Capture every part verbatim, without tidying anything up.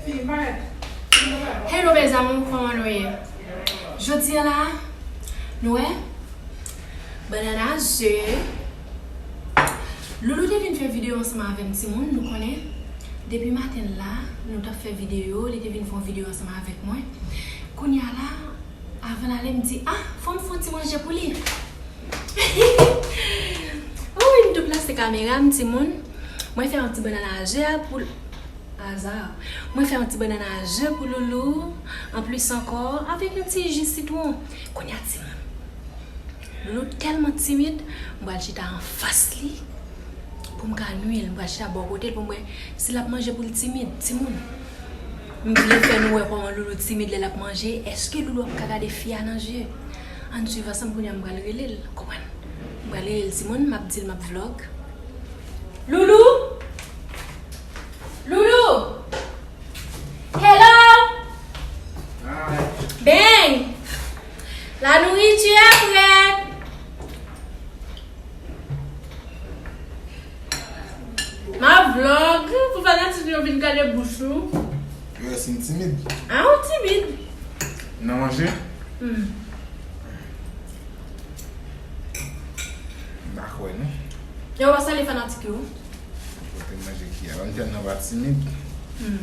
Hello mes amours, kòman nou ye? Jodi a la, nou wè, bannann a ze. Loulou te vin fè videyo ansanm avè m, timoun, nou konnen. Depi maten la, nou t ap fè videyo, li te vin fè yon videyo ansanm avèk mwen. Kounye a la, avan l ale, m di, ah, fò m fè yon ti manje pou li. Wi, m tou plase kamera m, timoun. Mwen fè yon ti bannann a ze a pou l. Aza. Mwen fè yon ti bannann a ze pou Loulou. Anplis ankò, avèk yon ti ji sitwon. Kounye a, timoun, Loulou tèlman timid, m pral chita anfas li pou m ka nwi l. M pral chita bò kote l pou m wè si l ap manje pou l timid, timoun. M vle fè nou wè kòman Loulou timid lè l ap manje. Èske Loulou ap ka gade fi a nan je? Ann swiv ansanm, kounye a m pral rele l. Konprann? M pral rele l, timoun, m ap di l m ap vlog. Loulou! Loulou! Hello! Hi. Bang! La nourriture est prête! M ap vlog pou fanatik yo vin gade bouch ou. Yo wè si m timid. Ah, ou timid. Nan manje? Hmm. M pa kwè, non. Yo, w ap salye fanatik yo. Kote manje ki a? Ban m tèlman pa timid. Hmm.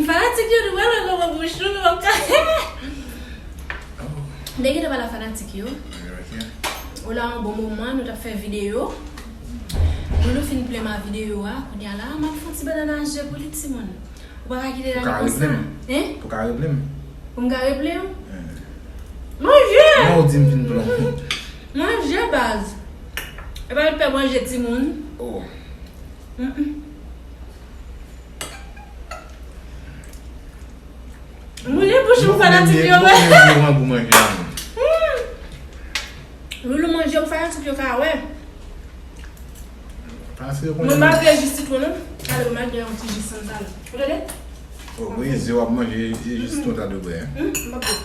Fanatik yo, nou wè lè kòman bouch nou, nou p ap ka. Oh. M te gentan pale a fanatik yo. Ok. Ou la yon bon moman, nou t ap fè videyo. Loulou fin plen m a videyo a, kounye a la, m ap fè yon ti bannann a ze pou li, timoun. Ou pa ka kite l ale konsa. Pou ka reple m? Hein? Pou ka reple m? Pou m ka reple w? Hein. Manje! Non, ou di m fin plen. Manje, baz. E pa pè manje, timoun. Oh. Mm-mm. Moule bouch ou, fanatik yo wè. Loulou manje, fanatik yo ka wè. Mwen pa vle ji sitwon non. Ale, mwen gen yon ti ji san sal. Ou tande? Oh, mwen, ze w ap manje, e ji sitwon ta dwe bwè, hein? M ap bwè.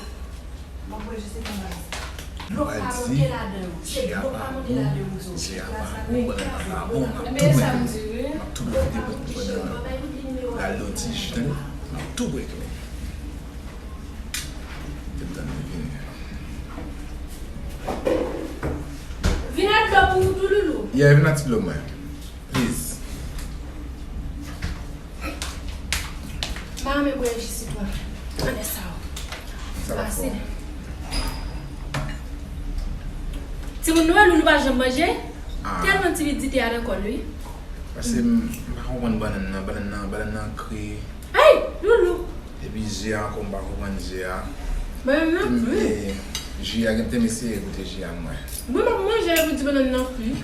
M ap bwè ji sitwon baz. Dlo pa monte ladan l. Se dlo pa monte ladan l, m di w. Ji a pa bon, bannann nan pa bon, m ap tou pwofite, m ap tou pwofite pran bannann nan. L al nan ti ji, tande? M ap tou pwofite. Te m tann li vini. Vin ak dlo pou ou tou, Loulou. Yeah, vin ak ti dlo mwen. Please. M pa renmen bwè ji sitwon. Tande sa. Sa pa fò. Timoun, nou wè Loulou pa janm manje. Ah. Tèlman timidite a nan kò l, wi. Paske m, m pa konprann bannann nan, bannann nan, bannann nan kri. Ay, Loulou! Epi ji a ankò, m pa konprann ji a. Bannann nan kri. E, ji a, gen, te m eseye goute ji a, mwen. Mwen, m ap manje, epi di bannann nan kri.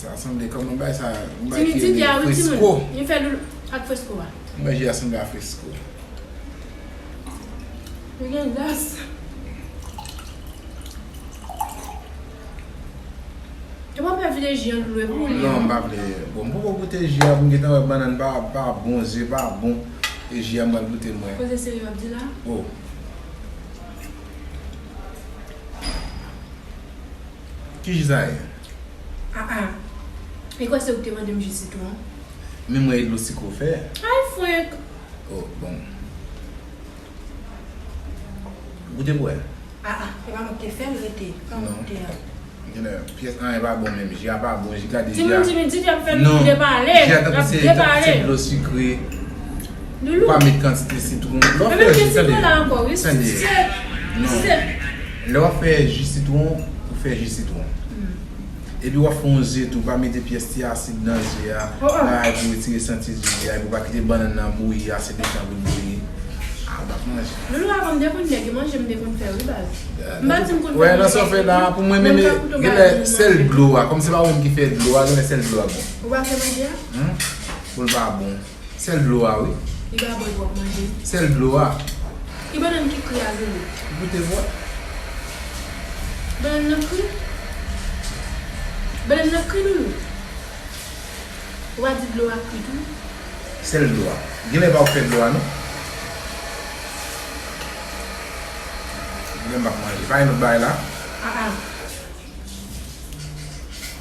Sa sanble kòm yon bagay sa, yon bagay ki rele fresko. Li fè Loulou ak fresko a. Yon bagay ki sanble a fresko. Li gen glas. Ou pa vle vide ji an, Loulou, epi ou li. Non, m pa vle. Bon, m poko goute ji a, pou m gentan wè bannann pa, pa bon, ze pa bon. E ji a m pral goute mwen. Koze serye w ap di la? Oh. Ki ji sa ye? Ah, ah. E kwè se ou ki te mande m ji sitwon? Men mwen e dlo sik ou fè. Ay, frenk! Oh, bon. Goute pou wè. Ah, ah. E pa mwen ki te fè l, rete. Pa mwen ki te a. Genlè, pyès anyen pa bon menm. Ji a pa bon, ji gade ji a. Timoun, timoun, di ap fè nou depale. Non. Ji a tankou se, tankou se dlo sikre. Loulou. Ou pa met kantite sitwon. Lè w fè ji, tande. Tande. Non. Lè w ap fè ji sitwon, ou fè ji sitwon. Hmm. Epi w ap fè yon ze tou, pa mete pyès ti asid nan ze a, bagay pou retire santi ji a, epi w pa kite bannann nan bouyi ase de tan pou l bouyi. Ah, w ap manje. Loulou, avan m te konn nèg manje, m te konn fè wi baz. M pa di m konn fè manje. Wè, nan sa w fè la, pou mwen menm, genlè sèl dlo a, kòm se pa ou menm ki fè dlo a, genlè sèl dlo a bon. Ou pa fè manje a? Hmm? Pou l pa bon. Sèl dlo a, wi. Li pa bon pou w ap manje. Sèl dlo a. Ki bannann ki kri a, Loulou? Goute vwa. Bannann nan kri? Bannann nan kri, Loulou? Ou pa di dlo a kri tou? Sèl dlo a. Genlè pa ou fè dlo a, non? Genlè m p ap manje. Pa gen lòt bagay la? Ah, ah.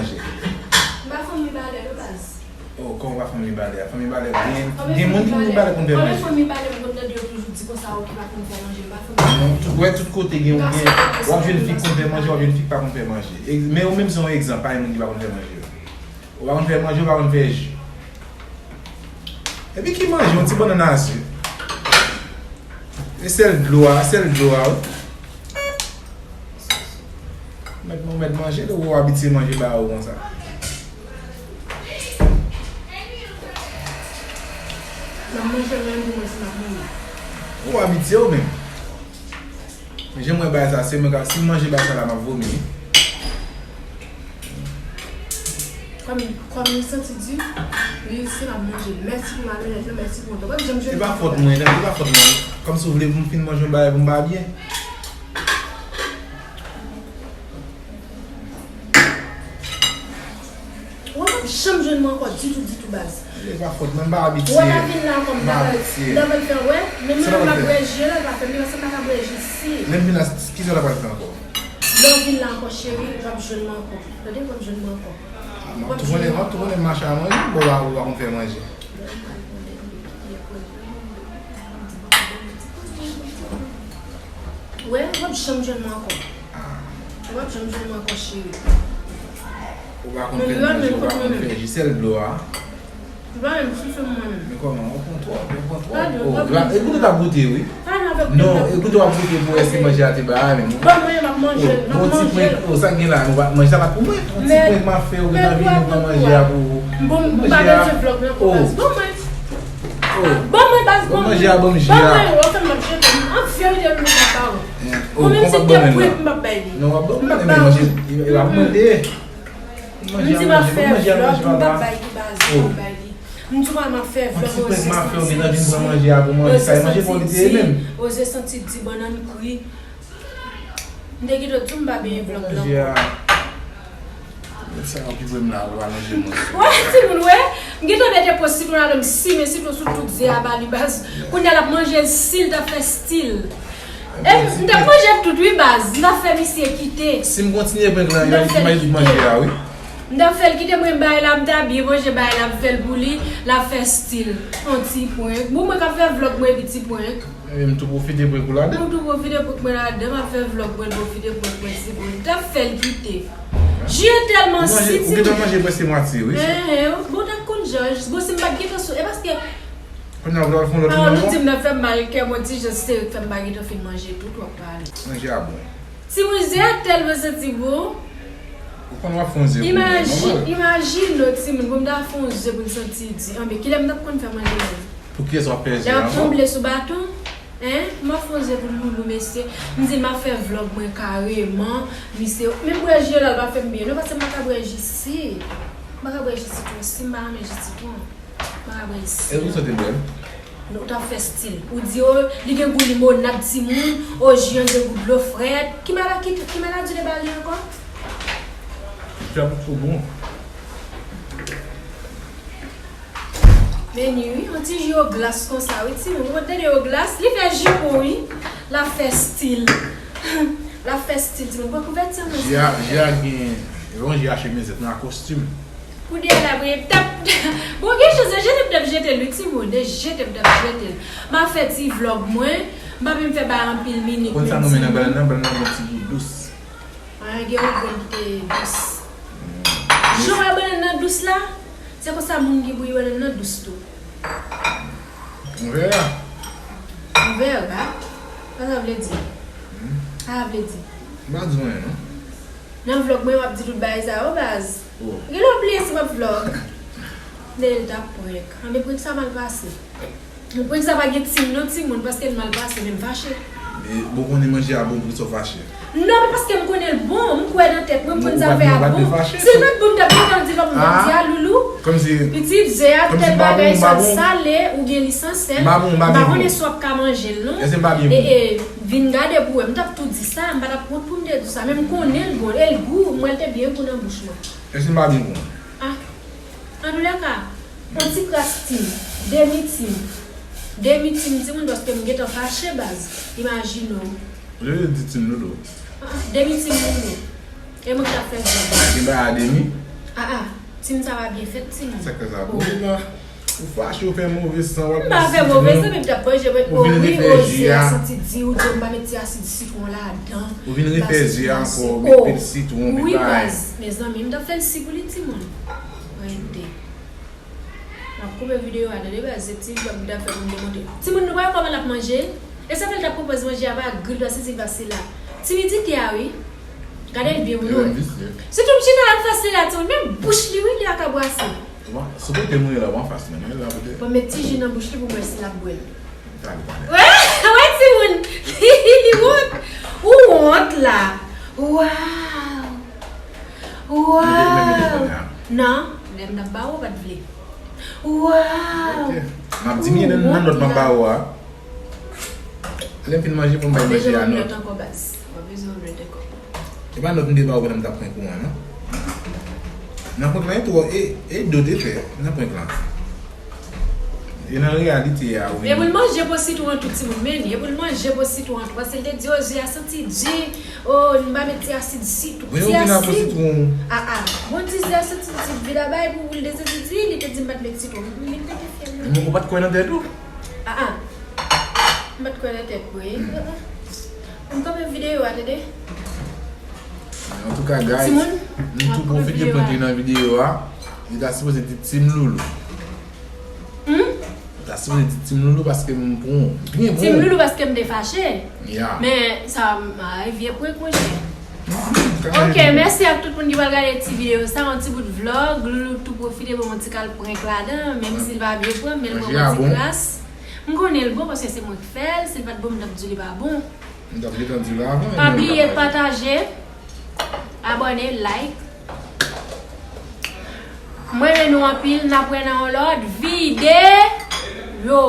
manje. M pa fanmi balè non baz. Oh, kòman w pa fanmi balè a? Fanmi balè, gen, gen moun ki fanmi balè konn fè manje. Fanmi balè, m konn tande yo toujou di konsa, ou ki pa konn fè manje, m pa fanmi balè. Non, tout, wè, tout kote gen, gen, w ap jwenn fi k konn fè manje, w ap jwenn fi k pa konn fè manje. E, men ou menm se yon egzanp, pa gen moun ki pa konn fè manje. Ou pa konn fè manje, ou pa konn fè ji. Epi ki manje, yon ti bannann a sik. E sèl dlo a, sèl dlo a, wi. Mèt, mèt manje, lè ou abitye manje ba ou konsa. Nan manje menm pou mwen, si m ap mouri. Ou abitye ou menm. Men jan mwen bay sa, se mwen ka, si m manje bay sa la, m ap vomi, wi. Kòm, kòm li santi di, li si l ap manje. Mèsi pou malonèt lan, mèsi pou ontan. Mwen, janm jwenn. Se pa fòt mwen, non, se pa fòt mwen. Kòm si w vle pou m fin manje yon bagay pou m pa byen. Ou p ap janm jwenn mwen ankò ditou, ditou, baz. E pa fòt mwen, m pa abitye. Ou wè lavil la ankò, m pa abitye. Lavil fè, wè, men mwen menm m ap bwè ji, lè l pa fè m, li pa sa m pa ka bwè ji si. Lè m vin la, kisa l ap fè ankò? Lè w vin la ankò, cheri, w ap jwenn mwen ankò. Tande, w ap jwenn mwen ankò. Ah, m ap tounen, m ap tounen mache a manje, bon, ou pa konn fè manje. Lè m pral tounen. Wè, w ap janm jwenn mwen ankò. W ap janm jwenn mwen ankò, cheri. Ou pa konn fè manje, ou pa konn fè ji, sèl dlo a. Ou pa menm soufle mwen menm. Men kòman, ou pran twòp, ou pran twòp. Pale, oh, pale. E koute w ap goute, wi. Pale avèk mwen. Non, e koute w ap goute pou wè si manje a te ba a menm. Ban mwen, m ap manje l, m ap manje l. Oh, sa k gen la, nou pa manje sa pa pou mwen. Yon ti prank m ap fè, ou gentan vini pran manje a pou ou. Bon, m pa bezwen vlòg nan kou baz. Ban mwen. Ban mwen baz, ban mwen. Ban manje a, ban m ji a. Ban mwen, w ap fè m ap jete. An verite, m pa ba ou. Ou menm si te prank m ap bay li. Non, w ap ban mwen, men manje, e pa pou mwen l te ye. M di m ap fè vlòg, m p ap bay li baz, m p ap bay li. M di w m ap fè vlòg, Oze santi di, Oze santi di, bannann kri. M te gentan di w m pa benyen vlòg la ankò. Sa yo ki voye m la, ou pa manje mwen. Wè, timoun, wè. M gentan mete po sitwon ladan, m simen sitwon sou tout ze a ba li baz. Kounye a l ap manje l, si l ta fè stil. E m t ap manje tout wi baz, m t ap fè misye kite. Si m kontinye prank lan, yo ki manje tout manje a wi. M t ap fè l kite mwen bay la, m ta byen manje bay la, m fè l pou li, l ap fè stil. On ti prank. Bon, mwen k ap fè vlòg mwen epi ti prank. Ebyen m tou pwofite prank ou ladan. Mwen tou pwofite prank mwen ladan, m ap fè vlòg mwen pwofite prank mwen ti prank. M t ap fè l kite. Ji an tèlman si ti. Ou gentan manje prèske mwatye wi. Enhen, bon w t ap konn jan, bon si m pa t gentan sou, e paske Kounye a ou pral fè yon lòt moun ankò? Pawòl ou di m nan fè m mal kè m yon ti jan, se sere k fè m pa gentan fin manje tou, w ap pale. Manje a bon. Timoun, ze a tèlman santi bon. Ou konn w ap fè yon ze pou mwen, nòmal. Imajine w timoun, pou m ta fè yon ze pou m santi di. Anben, kilè m t ap konn fè manje menm? Pou kiyès w ap fè ze a ankò? Lè w ap tranble sou baton, en, m ap fè yon ze pou loulou mesye. M di m ap fè vlòg mwen kareman. Misye, menm bwè ji la, l pa fè m byen non, paske m pa ka bwè ji si. M pa ka bwè ji sitwon si m pa renmen ji sitwon. Mwen ap bwè isi. E pou sa w te bwè l? Ou t ap fè stil. Ou di, o, li gen gou limonad timoun, o, ji an gen gou dlo frèt. Ki mala-, ki, ki maladi yo te ba li ankò? Li ap twò bon. Men ni wi, yon ti ji o glas konsa wi timoun. Ou konn tande o glas? Li fè ji pou wi. L ap fè stil. L ap fè stil timoun. Pran kouvèti an non. Ji a, ji a gen, e pa yon ji a chemizèt non, a kostim. Kounye a la mwen t ap, bon gen chans e jete m t ap jete l wi timoun, e jete m t ap jete l. M ap fè ti vlòg mwen, m pa menm fè bagay anpil minit. Konn sa nou men nan bannann nan, bannann nan gen ti gou dous. An gen yon grenn ki te dous. Jan w wè bannann nan dous la, se konsa moun ki bouyi bannann nan dous tou. On verra. On verra. Sa sa vle di? Sa sa vle di? M pa di w anyen non. Nan vlòg mwen w ap di tout bagay sa yo baz. Genlè w bliye si m ap vlòg. Dayè l t ap prank. Anben prank sa mal pase. Prank sa pa gen tim non timoun paske l mal pase men m fache. Men bon konnen manje a bon poukisa w fache? Non men paske m konnen l bon, m kwè nan tèt mwen, m konn zafè a bon. Si l pa t bon m t ap gentan di lòt moun m di a loulou. Pitit, ze a tèl bagay sa l sale oubyen li san sèl. M pa konnen si w ap ka manje l non. E e. Vin gade pou wè, m t ap tou di sa, m pa t ap wont pou m te di w sa, men m konnen l bon, e l gou, m wè l te byen gou nan bouch mwen. Èske m pa byen gou? Ah, antoulèka, yon ti kras tim, demi tim, demi tim timoun paske m gentan fache baz, imajine w. Ou te di tim loulou. Ah, ah, demi tim loulou. E mwen ki t ap fè vlòg. Gen bagay a demi? Ah, ah. Tim sa pa byen fèt timoun. Sa k fè sa? Pou ki la? Ou fache, ou fè move san, w ap manje sitwon. M pa fè move san, men m t ap manje, mwen, o wi, o, ze a santi di, ou di m pa met ti asid sitwon ladan. Ou vin refè ze a ankò, ou met pil sitwon, pil bagay. Wi, baz, mezanmi, m t ap fè l si pou li timoun. Rete. M ap koupe videyo a, tande, baz, se ti vlòg m t ap fè pou m te montre. Timoun, nou pa wè kòman l ap manje? E sa fè l t ap konpoze manje a pa gri l, paske se fasil la. Timidite a, wi. Gade l byen, wi. Sitou m chita la, l fasil la, timoun. Men bouch li, wi, li ak a bwase. Sou kote mwen la, w anfas mwen, mwen la kote. Bon, met ti ji nan bouch li pou m wè si l ap bwè l. Wè, wè, timoun. Li, li wont. Ou wont la. Waw. Waw. Non, lè m t ap ba ou, ou pa t vle. Waw. M ap diminye nan, nan nòt m ap ba ou a. Lè m fin manje pou m bay manje a nòt. Ou pa bezwen yon nòt ankò. E pa nòt m te ba ou pandan m t ap prank ou an non. Nan prank lan e twò, e, e do te fè nan prank lan. E nan reyalite a wi. E pou l manje po sitwon an tou timoun, men li, e pou l manje po sitwon an tou, paske l te di, o, ze a santi di, o, m pa met ti asid sitwon. Ti asid. Ah, ah. Bon, di ze a santi di, vin la bay pou l te santi di, li te di m pa t met sitwon. Li te fè. Ou pa t kwè nan tèt ou? Ah, ah. M pa t kwè nan tèt mwen. M kanpe videyo a, tande. Antouka, guys, Timoun, m tou pwofite prank li nan videyo a. Li ta sipoze di Team Loulou. Hmm? Li ta sipoze di Team Loulou paske m pran byen bon. Team Loulou paske m te fache. Ya. Men sa, ay, vye prank, monchè. Non, Ok, mèsi ak tout moun ki pral gade ti videyo sa, yon ti bout vlog. Loulou tou pwofite ban m yon ti kal prank ladan, menm si l pa byen pran, men l ban m yon ti kras. M konnen l bon paske se mwen k fè l, si l pa t bon, m t ap di li pa bon. M t ap gentan di l avan. Pa bliye pataje, abòne, like. Mwen renmen nou anpil, n ap wè nan yon lòt videyo.